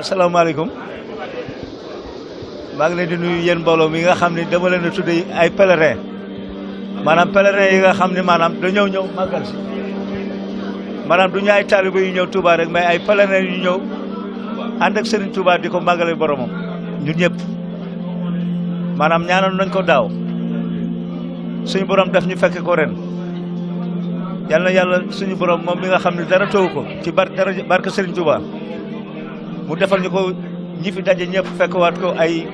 asalaamaaleykum maa ngi leen di nuyu yéen mbooloo mi nga xam ne dama leen a tuddee ay pèlerin maanaam pèlerin yi nga xam ne maanaam dañoo ñëw màggal si maanaam du ñu ay taaliba yu ñëw Touba rek mais ay pèlerin yu ñëw ànd ak Serigne Touba di ko màggale boromam ñun ñëpp maanaam ñaanoon nañ ko daaw suñu borom def ñu fekke ko ren yal na yàlla suñu borom moom mi nga xam ne dara taw ko ci barke Serigne Touba. mu defal ñu ko ñi fi daje ñëpp fekkwaat ko ay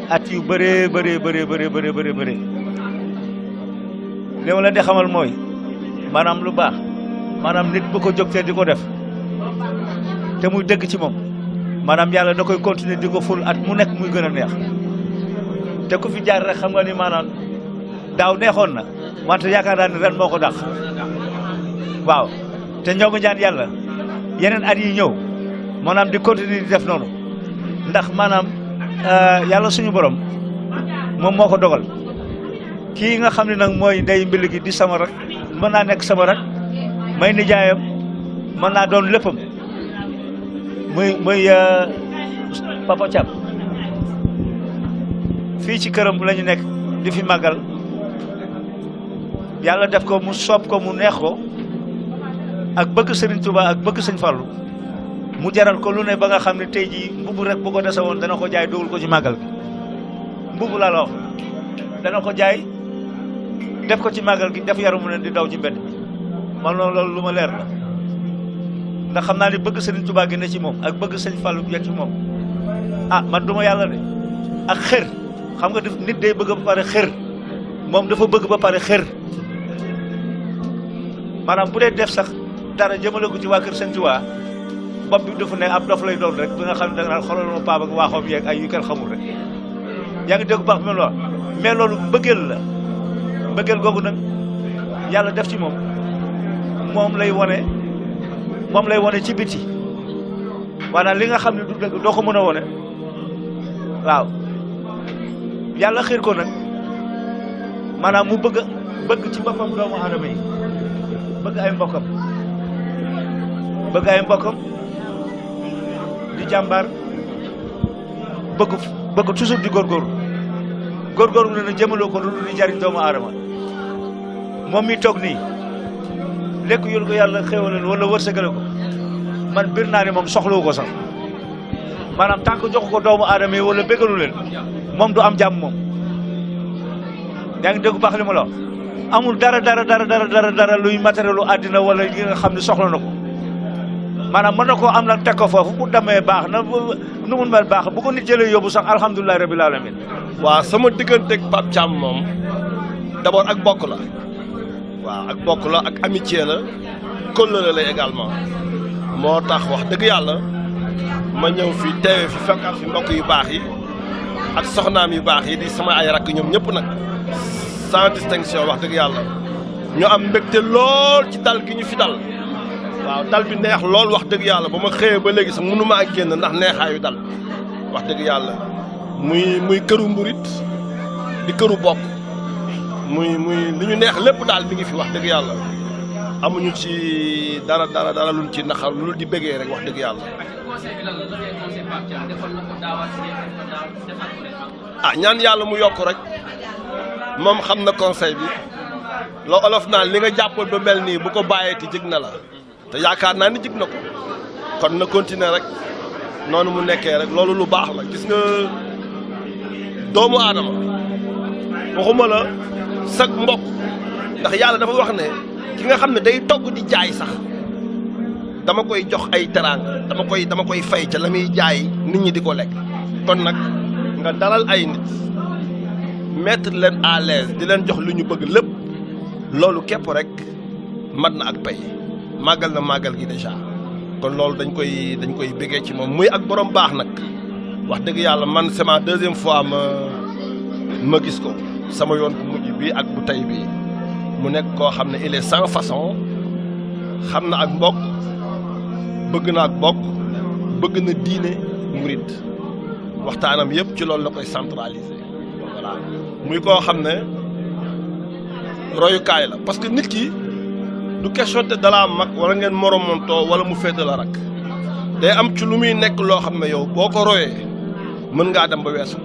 at yu bëree bëree li ma leen di xamal mooy maanaam lu baax maanaam nit bu ko jógtee di ko def te muy dëgg ci moom maanaam yàlla da koy continuer di ko ful at mu nekk muy gën a neex te ku fi jaar rek xam nga ni maanaam daaw neexoon na wante yaakaar naa ni ren moo ko dàq waaw te ñoo ngi ñaan yàlla yeneen at yi ñëw maanaam di continuer di def noonu ndax maanaam yàlla suñu borom moom moo ko dogal kii nga xam ne nag mooy ndey mbil gi di sama rak mën naa nekk sama rak may nijaayam mën naa doon léppam muy Papa Thiam fii ci këram la ñu nekk di fi màggal yàlla def ko mu soob ko mu neex ko ak bëgg Serigne Touba ak bëgg Sëñ Fallou mu jaral ko lu ne ba nga xam ne tey jii mbubu rek bu ko dese woon dana ko jaay dugal ko ci màggal gi mbubu laa la wax dana ko jaay def ko ci màggal gi def yaramu ne di daw ci mbedd man loolu lu ma leer la ndax xam naa ni bëgg Serigne Touba gi ne ci moom ak bëgg Sëñ Fallou gi ci moom man duma yàlla de ak xër xam nga nit day bëgg ba pare xër moom dafa bëgg ba pare xër maanaam bu dee def sax dara jëmale ko ci waa kër Sëñ Touba bopp bi dafa ne ab dof lay doon rek bi nga xam ne da nga naan xoolal ma paab ak waaxoom yeeg ay yu kenn xamul rek yaa ngi dégg baax même loolu mais loolu mbëggeel la mbëggeel googu nag yàlla def ci moom moom lay wone ci biti maanaam li nga xam ne du dëgg doo ko mën a wone waaw yàlla xiir ko nag maanaam mu bëgg ci boppam doomu aadama yi bëgg ay mbokkam di jàmbaar bëgg toujours di góorgóorlu na jëmaloo ko lu di jariñ doomu aadama moom mi toog nii lekk yul ko yàlla xéwalal wala wërsëgale ko man bir naa ne moom soxlawu ko sax maanaam tant que jox ko doomu aadama yi wala bégalu leen moom du am jàmm moom yaa ngi dégg baax li ma la wax amul dara luy matériel lu àddina wala yi nga xam ne soxla na ko maanaam mën na koo am nag teg ko foofu bu demee baax na nu mun mel baax bu ko nit jëlee yóbbu sax alhamdulilah rabil alamin waaw sama digganteeg Pape Thiam moom d'abord ak bokk la waaw ak bokk la ak amitié la kóllëre la également moo tax wax dëgg yàlla ma ñëw fi teewe fi fekkaat fi mbokk yu baax yi ak soxnaam yu baax yi di sama ay rakk ñoom ñëpp nag sans distinction wax dëgg yàlla ñu am mbégte lool ci dal gi ñu fi dal waaw dal bi neex lool wax dëgg yàlla ba ma xëyee ba léegi sax mënu maa génn ndax neexaayu dal wax dëgg yàlla muy këru mburit di këru bokk muy li ñu neex lépp daal mi ngi fi wax dëgg yàlla amuñu ci dara luñ ci naxar lu di bëggee rek wax dëgg yàlla. ñaan yàlla mu yokk rek moom xam na conseil bi loo olof naan li nga jàppoon ba mel nii bu ko bàyyeeti jig na la. te yaakaar naa ni jig na ko kon na continuer rek noonu mu nekkee rek loolu lu baax la gis nga doomu aadama waxuma la sag mbokk ndax yàlla dafa wax ne ki nga xam ne day togg di jaay sax dama koy jox ay teraanga dama koy fay ca la muy jaay nit ñi di ko lekk kon nag nga dalal ay nit mettre leen à l'aise di leen jox lu ñu bëgg lépp loolu képp rek mat na ak pay màggal na màggal gi déjà kon loolu dañ koy bëggee ci moom muy ak borom baax nag wax dëgg yàlla man c'est ma deuxième fois ma gis ko sama yoon bu mujj bi ak bu tey bi mu nekk koo xam ne il est sans façon xam na ak mbokk bëgg na ak mbokk bëgg na diine murit waxtaanam yëpp ci loolu la koy centraliser voilà muy koo xam ne royukaay la parce que nit ki du question te dalaa mag wala ngeen moromantoo wala mu féete la rak day am ci lu muy nekk loo xam ne yow boo ko royee mën ngaa dem ba weesu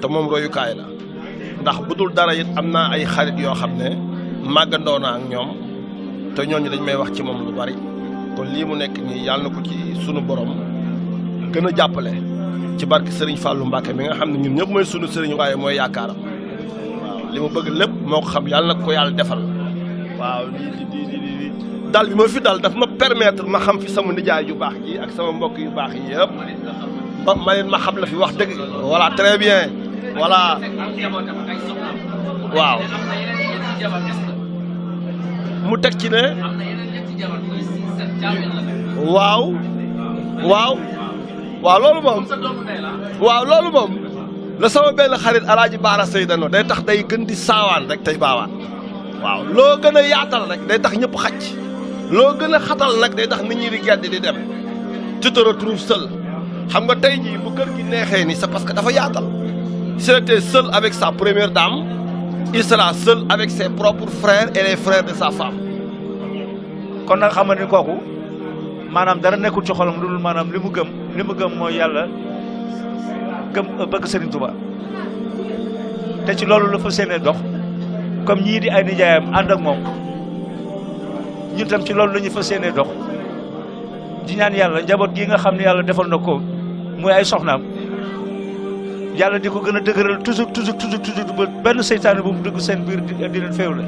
te moom royukaay la ndax bu dul dara it am naa ay xarit yoo xam ne màggandoo naa ak ñoom te ñooñu dañ may wax ci moom lu bari kon lii mu nekk nii yàlla na ko ci sunu borom gën a jàppale ci barke Serigne Fallou Mbacke mi nga xam ne ñun ñëpp mooy sunu Serigne waaye mooy yaakaaram waaw li mu bëgg lépp moo ko xam yàlla na ko yàlla defal waaw lii dal bi ma fi dal daf ma permettre ma xam fi sama nijaay yu baax yi ak sama mbokk yu baax yi yëpp ba ma leen ma xam la fi wax dëgg voilà très bien voilà waaw mu teg ci ne waaw loolu moom la sama benn xarit alaaji Baara Seydano day tax day gën di saawaan rek tey baawaan waaw loo gën a yaatal rek day tax ñëpp xacc loo gën a xatal nag day tax nit ñi di gedd di dem tu te retrouves seul xam nga tey jii bu kër gi neexee ni c'est parce que dafa yaatal s'il était seul avec sa première dame il sera seul avec ses propres frères et les frères de sa femme. kon nag xam nga ni kooku maanaam dara nekkul ci xolam lu dul maanaam li mu gëm mooy yàlla gëm bëgg Serigne Touba te ci loolu la fa seenee dox comme ñii di ay nijaayam ànd ak moom ñun tam ci loolu la ñu fa seenee dox di ñaan yàlla njaboot gi nga xam ne yàlla defal na ko muy ay soxnaam yàlla di ko gën a dëgëral toujours ba benn seytaane bu mu dugg seen biir di leen féewle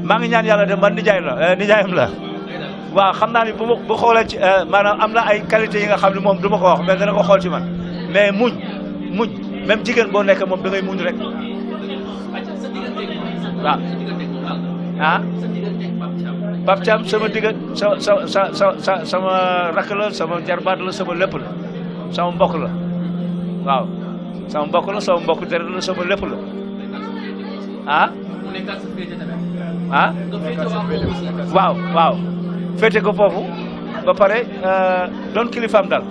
maa ngi ñaan yàlla de man nijaayam la waaw xam naa ni bu xoolee ci maanaam am na ay qualité yi nga xam ne moom du ma ko wax mais dana ko xool ci man mais muñ même jigéen boo nekk moom da ngay muñ rek waaw ah Pape Thiam sama diggan sama rakk la sama jarbaat la sama lépp la sama mbokk la waaw sama mbokk deret la sama lépp la waaw féete ko foofu ba pare doon kilifaam daal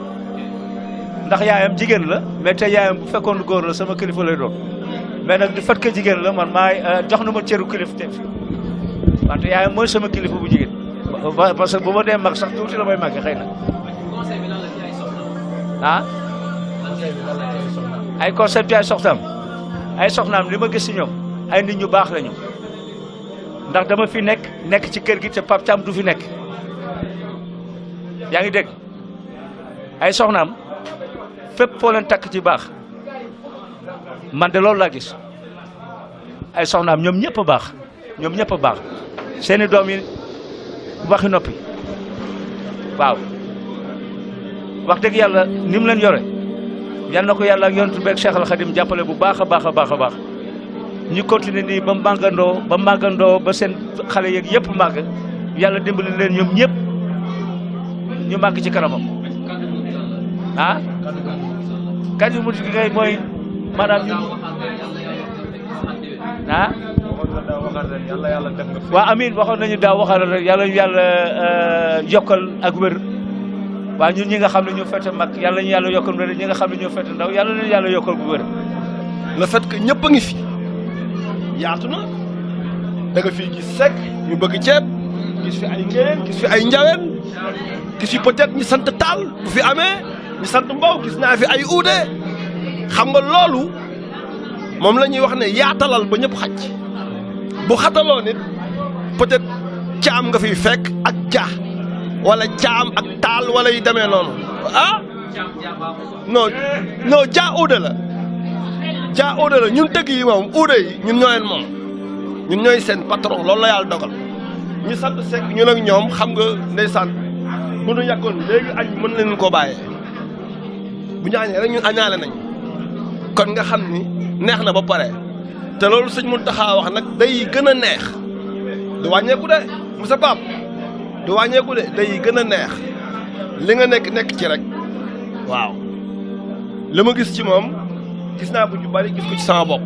ndax yaayam jigéen la mais te yaayam bu fekkoon góor la sama kilifa lay doon mais nag du fait que jigéen la man maay jox na ma cëru kilif te wante yaayam mooy sama kilifa bu jigéen parce que bu ma dee mag sax tuuti la may màgge xëy na ay concept ay soxnaam li ma gis ci ñoom ay nit ñu baax lañu ndax dama fi nekk ci kër gi te Pape Thiam du fi nekk yaa ngi dégg ay soxnaam fépp foo leen takk ci baax man de loolu laa gis ay soxnaam ñoom ñëpp a baax seeni doom yi waxi noppi waaw wax dëgg yàlla ni mu leen yore yal na ko yàlla ak yonent bi ak Cheikh Al Khadim jàppale bu baax a baax ñu continuer nii ba màggandoo ba seen xale yeeg yëpp màgg yàlla dimbali leen ñoom ñëpp ñu màgg ci kanamam kàddu yu mujj gi ngay mooy maanaam ñun waaw amiin waxoon nañu daaw waxal rek yàlla yokkal ak wér waaw ñun ñi nga xam ne ñoo fete mag yàlla ñu yàlla yokkal wér ñi nga xam ne ñoo fete ndaw yàlla leen yàlla yokkal bu wér. le fait que ñëpp a ngi fi yaatu na da nga fi gis Seck ñu bëgg ceeb gis fi ay ngeen gis fi ay njaween gis fi peut-être ñu sant Taal bu fi amee ñu sant Mbow gis naa fi ay uude xam nga loolu moom la ñuy wax ne yaatalal ba ñëpp xaj bu xataloo nit peut-être caam nga fiy fekk ak ja wala caam ak Taal wala yu demee noonu non ja uude la ñun tëgg yi moom uude yi ñun ñoo leen moom ñun ñooy seen patron loolu la yàlla dogal ñu sant Seck ñun ak ñoom xam nga ndeysaan bu ñu yàggoon léegi añ mën leen koo bàyyee bu ñu añee rek ñun añaale nañ kon nga xam ni neex na ba pare te loolu sëñ Mountakha wax nag day gën a neex du wàññeeku de Moussa Pape du wàññeeku de day gën a neex li nga nekk ci rek waaw li ma gis ci moom gis naa bu ñu bari gis ko ci sama bopp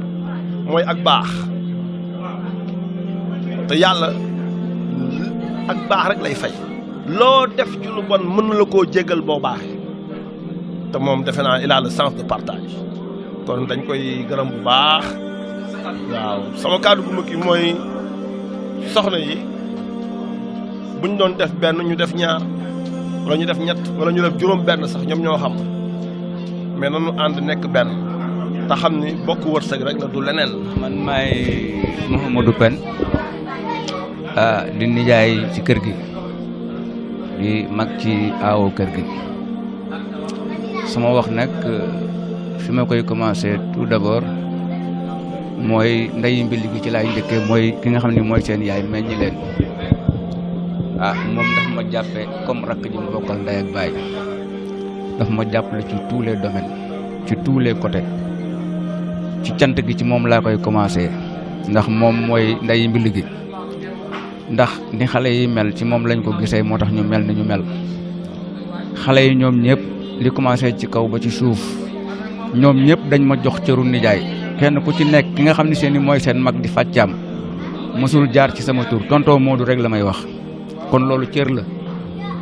mooy ak baax te yàlla ak baax rek lay fay loo def ci lu bon mën na la koo jéggal boo baaxee te moom defe naa il a le sens de partage kon dañ koy gërëm bu baax waaw sama kàddu gu ma kii mooy soxna yi buñ doon def benn ñu def ñaar wala ñu def ñett wala ñu def juróom benn sax ñoom ñoo xam mais nanu ànd nekk benn te xam ni bokk wërsëg rek la du leneen. man maay Mouhamadou Pène di nijaay ci kër gi di mag ci aawo kër gi sama wax nag fi ma koy commencé tout d'abord mooy ndeyu mbilli gi ci laay njëkkee mooy ki nga xam ne mooy seen yaay meññi leen moom daf ma jàppe comme rakk ji mu bokkal ndey ak baay daf ma jàppale ci tous les domaines ci tous les côtés ci cant gi ci moom laa koy commencé ndax moom mooy ndeyu mbilli gi ndax ni xale yi mel ci moom lañ ko gisee moo tax ñu mel ni ñu mel xale yi ñoom ñëpp li commencé ci kaw ba ci suuf ñoom ñëpp dañ ma jox cëru nijaay kenn ku ci nekk ki nga xam ne seeni mooy seen mag di fàccaam mësul jaar ci sama tur tonton Modou rek la may wax kon loolu cër la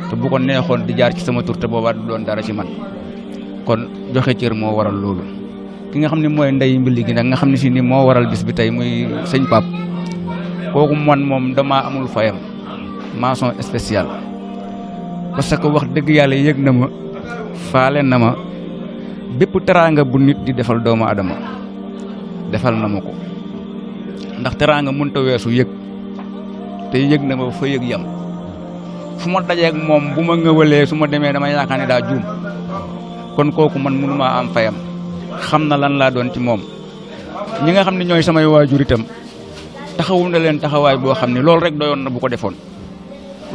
te bu ko neexoon di jaar ci sama tur te boobaa du doon dara ci man kon joxe cër moo waral loolu ki nga xam ne mooy ndey mbili gi nag nga xam ne si ni moo waral bis bi tey muy sëñ Pape kooku man moom damaa amul fayam mention spéciale parce que wax dëgg yàlla yëg na ma faale na ma bépp teraanga bu nit di defal doomu adama defal na ma ko ndax teraanga mënut a weesu yëg te yëg na ma fa yëg yam fu ma dajeeg moom bu ma ngëwalee su ma demee dama yaakaar ne daa juum kon kooku man mënumaa am fayam xam na lan laa doon ci moom ñi nga xam ne ñooy samay waajur itam taxawu na leen taxawaay boo xam ne loolu rek doyoon na bu ko defoon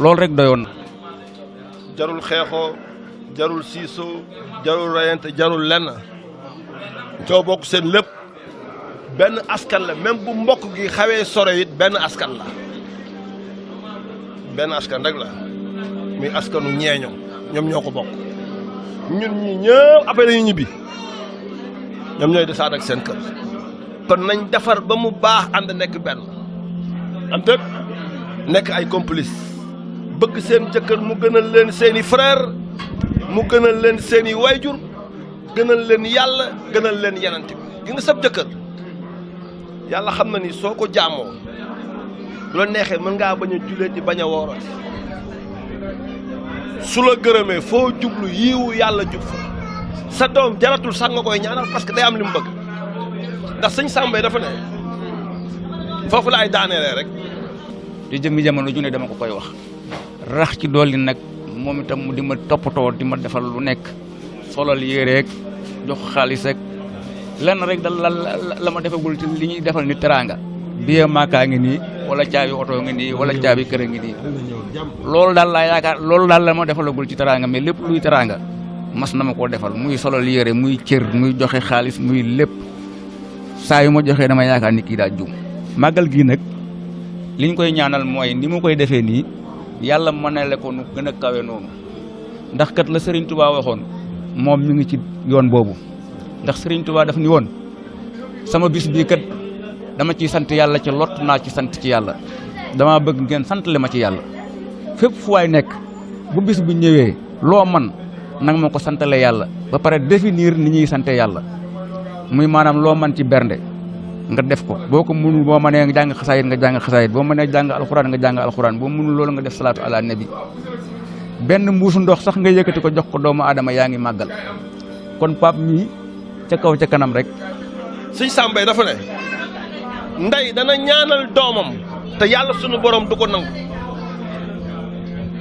loolu rek doyoon na. jarul xeexoo jarul siisoo jarul rayante jarul lenn coo bokk seen lépp benn askan la même bu mbokk gi xawee sore it benn askan la benn askan rek la muy askanu ñeeño ñoom ñoo ko bokk ñun ñi ñëpp après ñu ñibbi ñoom ñooy desaat ak seen kër kon nañ defar ba mu baax ànd nekk benn am tëg nekk ay complice bëgg seen jëkkër mu gënal leen seeni frère mu gënal leen seeni wayjur gënal leen yàlla gënal leen yenante bi gi nga sab jëkkër yàlla xam na ni soo ko jaamoo bu la neexee mën ngaa bañ a julee ci bañ a woora su la gërëmee foo jublu yiiwu yàlla jub fa sa doom jaratul sax nga koy ñaanal parce que day am li mu bëgg ndax sëñ Samba dafa ne foofu la ay daaneelee rek di jëmmi jamono ju ne dama ko koy wax rax ci dolli nag moom itam mu di ma toppatoo di ma defal lu nekk solal yéreeg jox xaalis rek lenn rek dal la ma defagul ci li ñuy defal ni teraanga biye maakaa ngi nii wala caabi oto ngi nii wala caabi kër ngi nii loolu daal laa yaakaar loolu daal la ma defalagul ci teraanga mais lépp luy teraanga mas na ma koo defal muy solal yére muy cër muy joxe xaalis muy lépp saa yu ma joxee dama yaakaar ni kii daa juum màggal gii nag liñ koy ñaanal mooy ni mu koy defee nii yàlla mënale ko nu gën a kawe noonu ndax kat la Serigne Touba waxoon moom mi ngi ci yoon boobu ndax Serigne Touba daf ni woon sama bis bii kat dama ciy sant yàlla ci lott naa ci sant ci yàlla dama bëgg ngeen santale ma ci yàlla fépp fu waay nekk bu bis bu ñëwee loo man nanga ma ko santale yàlla ba pare définir ni ñuy sante yàlla muy maanaam loo man ci bernde nga def ko boo ko mënul boo mënee nga jàng xasaayit nga jàng xasaayit boo mënee jàng alxuraan nga jàng alxuraan boo mënul loolu nga def salaatu ala nabi benn mbuusu ndox sax nga yëkkati ko jox ko doomu aadama yaa ngi màggal kon Pape mii ca kaw ca kanam rek. sëñ Samba dafa ne ndey dana ñaanal doomam te yàlla sunu borom du ko nangu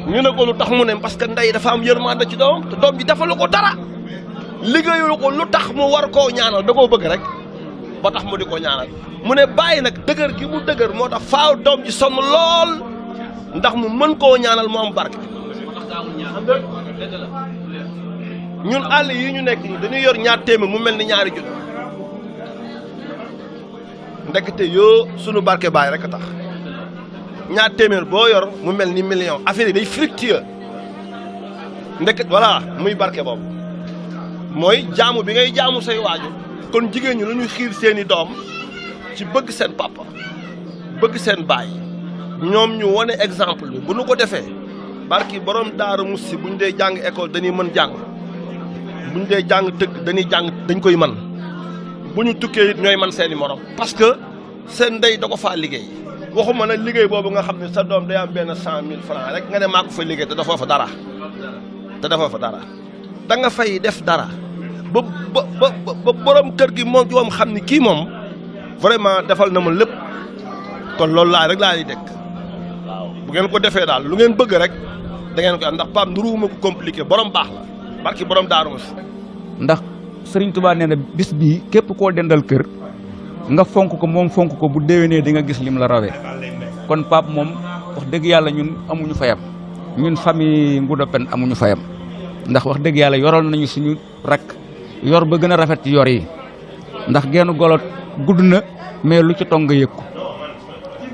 ñu ne ko lu tax mu ne parce que ndey dafa am yërmande ci doomam te doom ji defalu ko dara liggéeyul ko lu tax mu war koo ñaanal da koo bëgg rek ba tax mu di ko ñaanal mu ne bàyyi nag dëgër gi mu dëgër moo tax faaw doom ji sonn lool ndax mu mën koo ñaanal mu am barke. ñun àll yi ñu nekk nii dañuy yor ñaar téeméer mu mel ni ñaari junni ndekete yoo sunu barke baay rek a tax ñaar téeméer boo yor mu mel ni million affaire yi day fructueux ndeket voilà muy barke boobu mooy jaamu bi ngay jaamu say waajur kon jigéen ñi lu ñuy xiir seeni doom ci bëgg seen papa bëgg seen baay ñoom ñu wane exemple bi bu nu ko defee barki borom daara mussi bu ñu dee jàng école dañuy mën jàng bu ñu dee jàng tëgg dañuy jàng dañ koy mën bu ñu tukkee it ñooy man seeni morom parce que seen ndey da ko faa liggéey waxuma nag liggéey boobu nga xam ne sa doom day am benn 100 000 francs rek nga ne maa ko fa liggéey te dafoo fa dara te defoo fa dara da nga fay def dara ba borom kër gi moom moom xam ni kii moom vraiment defal na ma lépp kon loolu laa rek laa di dekk waaw bu ngeen ko defee daal lu ngeen bëgg rek da ngeen ko am ndax Pape nduruwuma ko compliqué borom baax la barki borom Daaru Muxti ndax Serigne Touba nee na bis bii képp koo dendal kër nga fonk ko moom fonk ko bu déwénee di nga gis lim la rawee kon Pape moom wax dëgg yàlla ñun amuñu fayam ñun famille Ngouda Pène amuñu fayam ndax wax dëgg yàlla yoral nañu suñu rakk yor ba gën a rafet ci yor yi ndax genn golo gudd na mais lu ci tong nga yëg ko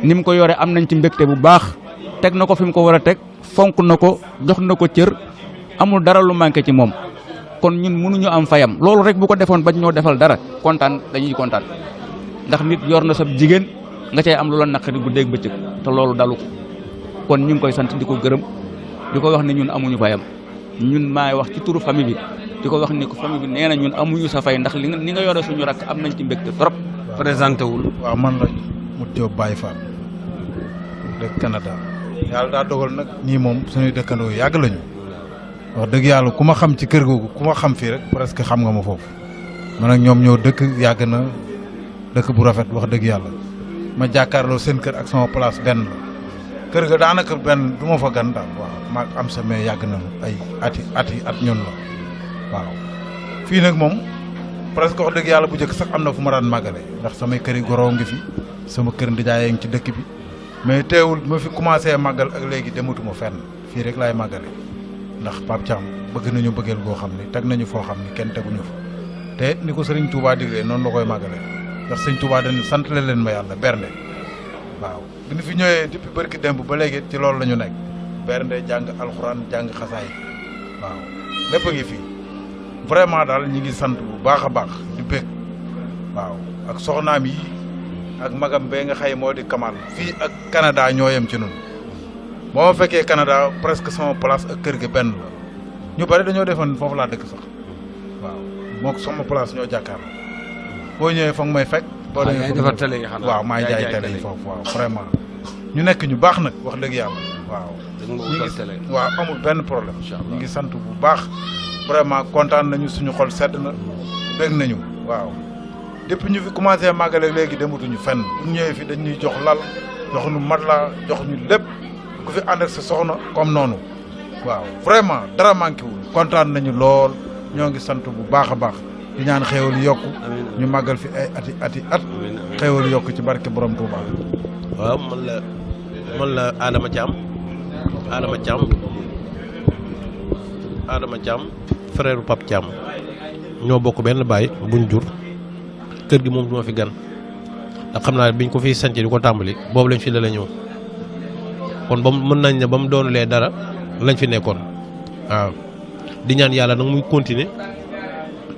ni mu ko yore am nañ ci mbégte bu baax teg na ko fi mu ko war a teg fonk na ko jox na ko cër amul dara lu manqué ci moom kon ñun mënuñu am fayam loolu rek bu ko defoon bañ ñoo defal dara kontaan dañuy kontaan ndax nit yor na sa jigéen nga cay am lu la naqari guddeeg bëccëg te loolu dalu ko kon ñu ngi koy sant di ko gërëm di ko wax ne ñun amuñu fayam ñun maay wax ci turu famille bi di ko wax ni ko famille bi nee na ñun amuñu sa fay ndax li nga yore suñu rakk am nañ ci mbégte trop. présenté wul. waaw man la Modou Diop Baye Fall dëkk Canada yàlla daa dogal nag ñii moom suñuy dëkkandoo yàgg lañu wax dëgg yàlla ku ma xam ci kër googu ku ma xam fii rek presque xam nga ma foofu man ak ñoom ñoo dëkk yàgg na dëkk bu rafet wax dëgg yàlla ma jàkkaarloo seen kër ak sama place benn la kër ga daanaka benn du ma fa gan daal waaw maa am sa mais yàgg na ay at ñun la waaw fii nag moom presque wax dëgg yàlla bu njëkk sax am na fu ma daan màggale ndax samay këri goroo ngi fi sama kër ndijaay ngi ci dëkk bi mais teewul ma fi commencé màggal ak léegi dematuma fenn fii rek laay màggale ndax Pape Thiam bëgg nañu bëggeel goo xam ni teg nañu foo xam ni kenn teguñu fa te ni ko Serigne Touba diglee noonu la koy màggale ndax Serigne Touba dañu sant leen ma yàlla bernde waaw bi ñu fi ñëwee depuis barki démb ba léegi ci loolu la ñu nekk bernde jàng alxuraan jàng xasaay waaw lépp a ngi fii vraiment daal ñi ngi sant bu baax a baax di bëgg waaw ak soxnaam yi ak magam bee nga xëy moo di Kamal fii ak Canada ñoo yem ci noonu boo ma fekkee Canada presque sama place ak kër gi benn la ñu bari dañoo defoon foofu laa dëkk sax waaw moo ko sama place ñoo jàkkaarloo boo ñëwee foog may fekk. boo yaay defar télé yi xanaa waaw maay jaay télé yi foofu waaw vraiment ñu nekk ñu baax nag wax dëgg yàlla waaw. ñu ngi waaw amul benn problème. ñu ngi sant bu baax vraiment kontaan nañu suñu xol sedd na bëgg nañu waaw. depuis ñu fi commencé màggale léegi dematuñu fenn bu ñëwee fi dañuy jox lal jox ñu matelas jox ñu lépp ku fi ànd ak sa soxna comme noonu waaw vraiment dara manqué wul kontaan nañu lool ñoo ngi sant bu baax a baax di ñaan xéewal yokku ñu màggal fi ay ati at xéewal yokku ci barke borom Touba. waaw man la Adama Thiam frère Pape Thiam ñoo bokk benn baay buñ jur. kër gi moom du ma fi gan ndax xam naa biñ ko fiy sanc di ko tàmbali boobu lañ fi dala ñëw kon ba mën nañ ne ba mu doonulee dara lañ fi nekkoon waaw di ñaan yàlla nag muy continuer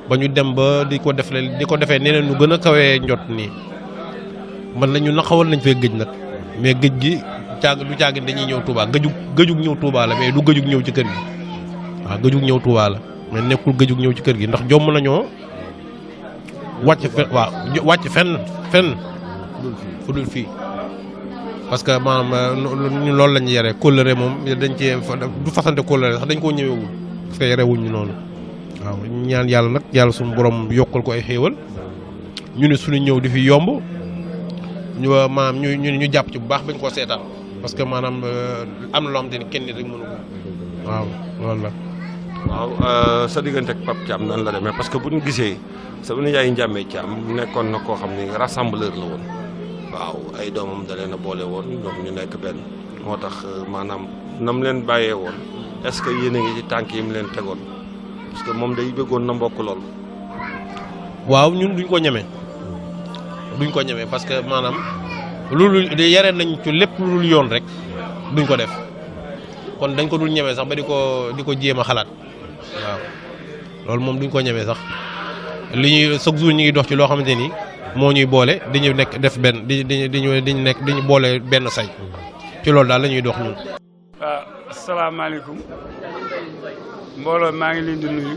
ba ñu dem ba di ko defee neneen ñu gën a kawee njot nii man nañu naxawal nañ fee gëj nag mais gëj gi du caagin dañuy ñëw Touba gëjug ñëw Touba la mais du gëjug ñëw ci kër gi waaw gëjug ñëw Touba la mais nekkul gëjug ñëw ci kër gi ndax jomm nañoo wàcc fenn fu dul fii parce que maanaam loolu la ñu yore kóllëre moom dañ cee du fasante kóllëre sax dañ koo ñëwewul parce que yarewuñ ñu noonu waaw ñaan yàlla nag yàlla suñu borom yokkal ko ay xéewal ñu ne suñu ñëw di fi yomb ñu maanaam ñu jàpp ci bu baax bañ koo seetaan parce que maanaam am na loo xam te ni kenn nit rek mënu ko waaw loolu la. waaw sa diggante ak Pape Thiam nan la demee parce que bu ñu gisee sama nijaay Ndiamé Thiam nekkoon na koo xam ne rassembleur la woon waaw ay doomam da leen a boole woon ñoom ñu nekk benn moo tax maanaam nam leen bàyyee woon est-ce que yéen a ngi ci tànk yi mu leen tegoon parce que moom day bëggoon na mbokk lool. waaw ñun duñ ko ñeme parce que maanaam loolu yare nañ ci lépp lu dul yoon rek duñ ko def kon dañ ko dul ñeme sax ba di ko jéem a xalaat waaw loolu moom duñ ko ñeme sax li ñuy chaque jour ñu ngi dox ci loo xamante ni moo ñuy boole di ñu nekk def benn di ñu boole benn say ci loolu daal la ñuy dox ñun. waaw asalaamaaleykum mbooloo maa ngi leen di nuyu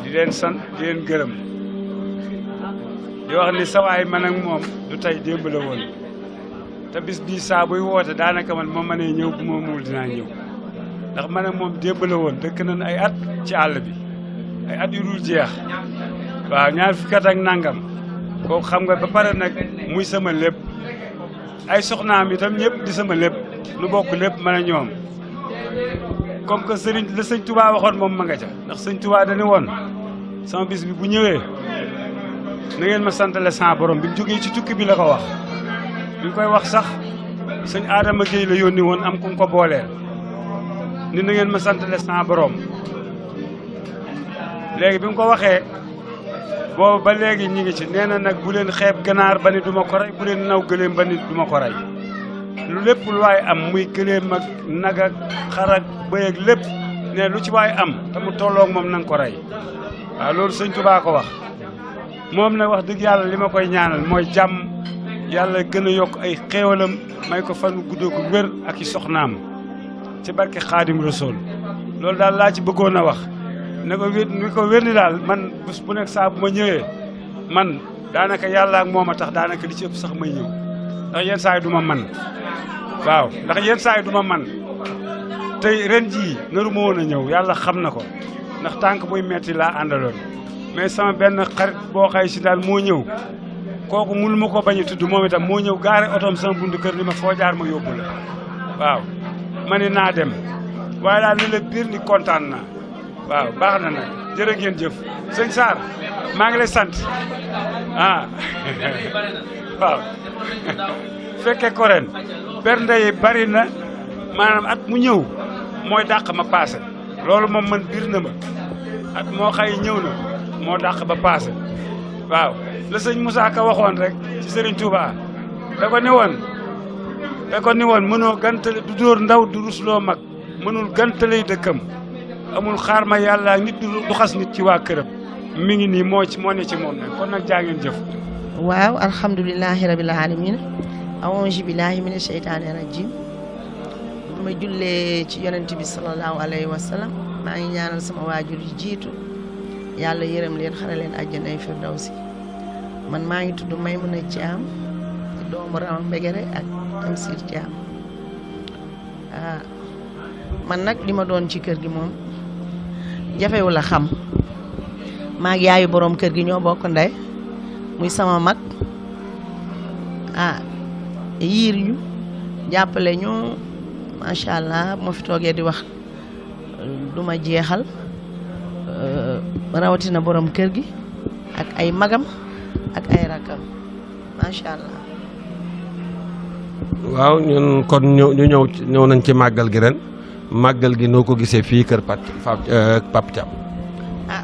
di leen sant di leen gërëm di wax ni sawaay man ak moom du tey démb la woon te bis bii saa buy woote daanaka man moo mënee ñëw bu ma muul dinaa ñëw ndax man ak moom démb la woon dëkk nañ ay at ci àll bi ay at yu dul jeex waaw ñaar fukki at ak nangam kooku xam nga ba pare nag muy sama lépp ay soxnaam itam ñëpp di sama lépp lu bokk lépp man a ñoom comme que la sëñ Touba waxoon moom ma nga ca ndax sëñ Touba dañu woon sama bis bi bu ñëwee na ngeen ma santale sa borom bi mu jógee ci tukki bi la ko wax bi mu koy wax sax sëñ Adama Gueye la yónni woon am ku mu ko booleel ni na ngeen ma santale sa borom léegi bi mu ko waxee boobu ba léegi ñi ngi ci nee na nag bu leen xeeb ganaar ba ni duma ko rey bu leen naw gëléem ba ni duma ko rey lu lépp lu waay am muy gëléem ak nag ak xar ak bëy ak lépp ne lu ci waay am te mu tolloog moom na nga ko rey waaw loolu sëñ Tuubaa ko wax moom nag wax dëgg yàlla li ma koy ñaanal mooy jàmm yàlla gën a yokk ay xéewalam may ko fan gudd gu wér ak i soxnaam ci barke Xaadim Rasuul loolu daal laa ci bëggoon a wax ne ko wér ni ko wér ni daal man bés bu nekk saa bu ma ñëwee man daanaka yàlla ak moom a tax daanaka li ci ëpp sax may ñëw ndax yenn saa yi du ma man waaw ndax yenn saa yi du ma man tey ren jii naru ma woon a ñëw yàlla xam na ko ndax tànk buy metti laa àndaloon mais sama benn xarit boo xay si daal moo ñëw kooku mënu ma ko bañ a tudd moom itam moo ñëw gaare otoom sama buntu kër ni ma foo jaar ma yóbbu la waaw ma ni naa dem waaye daal ni la biir ni kontaan naa waaw baax na nag jërë ngeen jëf sëñ Sarr maa ngi lay sant ah waaw fekke ko ren bernde yi bari na maanaam at mu ñëw mooy dàq ma paase loolu moom man biir na ma at moo xay ñëw na moo dàq ba paase waaw la sëñ Moussa Ka waxoon rek ci Serigne Touba da ko ni woon mënoo gantale du dóor ndaw du rusloo mag mënul gantaley dëkkam amul xaar ma yàlla nit du xas nit ci waa këram mi ngi nii moo ne ci moom nag kon nag jaa ngeen jëf. waaw alhamdulilahi rabil alamin aouzu billahi mina sheytaani rajim bu ma jullee ci yonent bi salallahu alayhi wa sallam maa ngi ñaanal sama waajur yi jiitu yàlla yërëm leen xare leen àjjanay firdawsi man maa ngi tudd Maymuna Thiam di doomu Rama Mbegere ak Tamsir Thiam man nag li ma doon ci kër gi moom jafewu la xam maag yaayu borom kër gi ñoo bokk ndey muy sama mag yiir ñu jàppale ñu macha allah moo fi toogee di wax du ma jeexal rawatina borom kër gi ak ay magam ak ay rakkam macha allah. waaw ñun kon ñu ñëw nañ ci màggal gi ren màggal gi noo ko gisee fii kër Pape Thiam.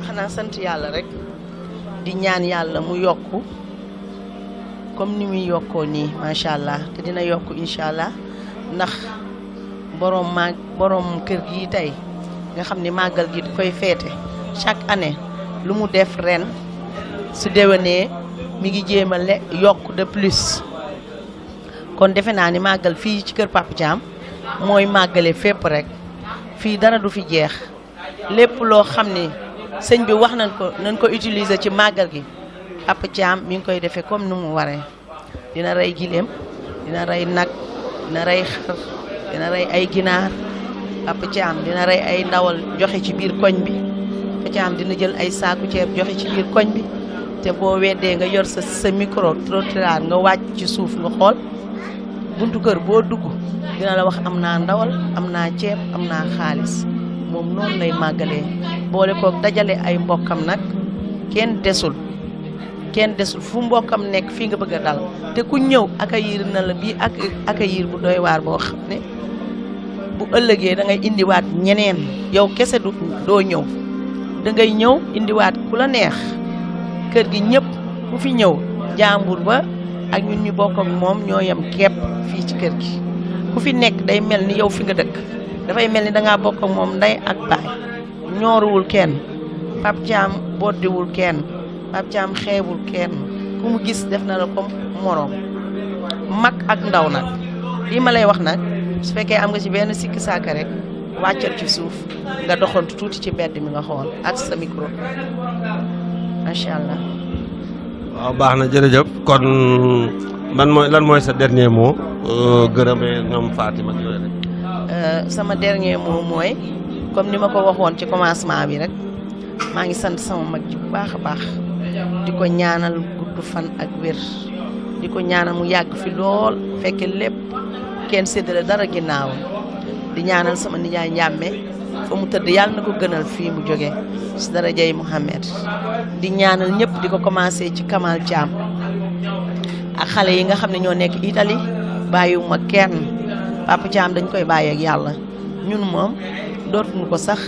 xanaa sant yàlla rek di ñaan yàlla mu yokku comme ni muy yokkoo nii macha allah te dina yokku incha allah ndax borom kër gi tey nga xam ni màggal gi di koy feete chaque année lu mu def ren su déwénee mi ngi jéem a yokk de plus kon defe naa ni màggal fii ci kër Pape Thiam mooy màggale fépp rek fii dara du fi jeex lépp loo xam ni sëñ bi wax nañ ko utiliser ci màggal gi Pape Thiam mi ngi koy defee comme ni mu waree dina rey gileem dina rey nag dina rey xar dina rey ay ginaar Pape Thiam dina rey ay ndawal joxe ci biir koñ bi Pape Thiam dina jël ay saaku ceeb joxe ci biir koñ bi te boo weddee nga yor sa micro trottoir nga wàcc ci suuf nga xool buntu kër boo dugg dina la wax am naa ndawal am naa ceeb am naa xaalis moom noonu lay màggalee boole koog dajale ay mbokkam nag kenn desul fu mbokkam nekk fii nga bëgg a dal te ku ñëw accueillir na la bii ak accueillir bu doy waar boo xam ne bu ëllëgee da ngay indiwaat ñeneen yow kese doo ñëw da ngay ñëw indiwaat ku la neex kër gi ñëpp ku fi ñëw jàmbur ba ak ñun ñu bokk ak moom ñoo yem kepp fii ci kër gi ku fi nekk day mel ni yow fi nga dëkk dafay mel ni dangaa bokk ak moom ndey ak baay ñooruwul kenn Pape Thiam boddiwul kenn Pape Thiam xeebul kenn ku mu gis def na la comme moroom mag ak ndaw nag lii ma lay wax nag su fekkee am nga ci benn sikki saaka rek wàccal ci suuf nga doxantu tuuti ci mbedd mi nga xool ak sa micro macha allah. waaw baax na jërëjëf kon lan mooy sa dernier mot gërëmee ñoom Fatima ak yooyu rek. sama dernier mot mooy comme ni ma ko waxoon ci commencement bi rek maa ngi sant sama mag ji bu baax a baax di ko ñaanal gudd fan ak wér di ko ñaanal mu yàgg fi lool fekke lépp kenn séddale dara ginnaawam di ñaanal sama nijaay njàmme fa mu tëdd yàlla na ko gënal fii mu jóge si darajay Mouhamed di ñaanal ñëpp di ko commencé ci Kamal Thiam ak xale yi nga xam ne ñoo nekk Italie bàyyiwuma kenn Papa Thiam dañ koy bàyyi ak yàlla ñun moom dootuñu ko sax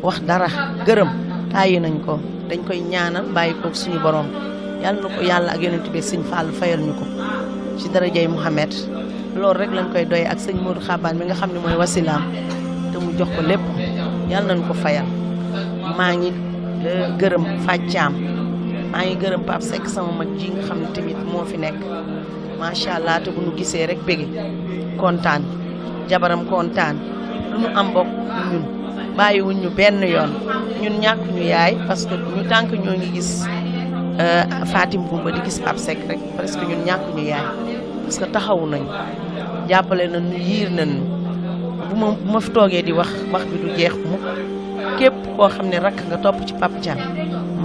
wax dara gërëm tàyyi nañ ko dañ koy ñaanal bàyyi ko suñu borom yàlla na ko yàlla ak yonent bi sëñ Fall fayal ñu ko ci darajay Mouhamed loolu rek lañ koy doy ak sëñ Modou Xabaan mi nga xam ne mooy wasilaam te mu jox ko lépp yàlla nañ ko fayal maa ngi gërëm Fàccaam maa ngi gërëm Pape Seck sama mag ji nga xam ne tamit moo fi nekk macha allah te bu nu gisee rek bëgg kontaan jabaram kontaan lu nu am bokk ñun bàyyiwuñ ñu benn yoon ñun ñàkk ñu yaay parce que ñu tànk ñoo ngi gis Fatim Bumba di gis Pape Seck rek parce que ñun ñàkk ñu yaay parce que taxawu nañu jàppale nañu yiir nañu bu ma fi toogee di wax bi du jeex mukk képp koo xam ne rakk nga topp ci Papa Thiam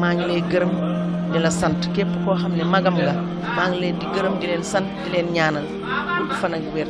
maa ngi lay gërëm di la sant képp koo xam ne magam nga maa ngi leen di gërëm di leen sant di leen ñaanal gudd fan ak wér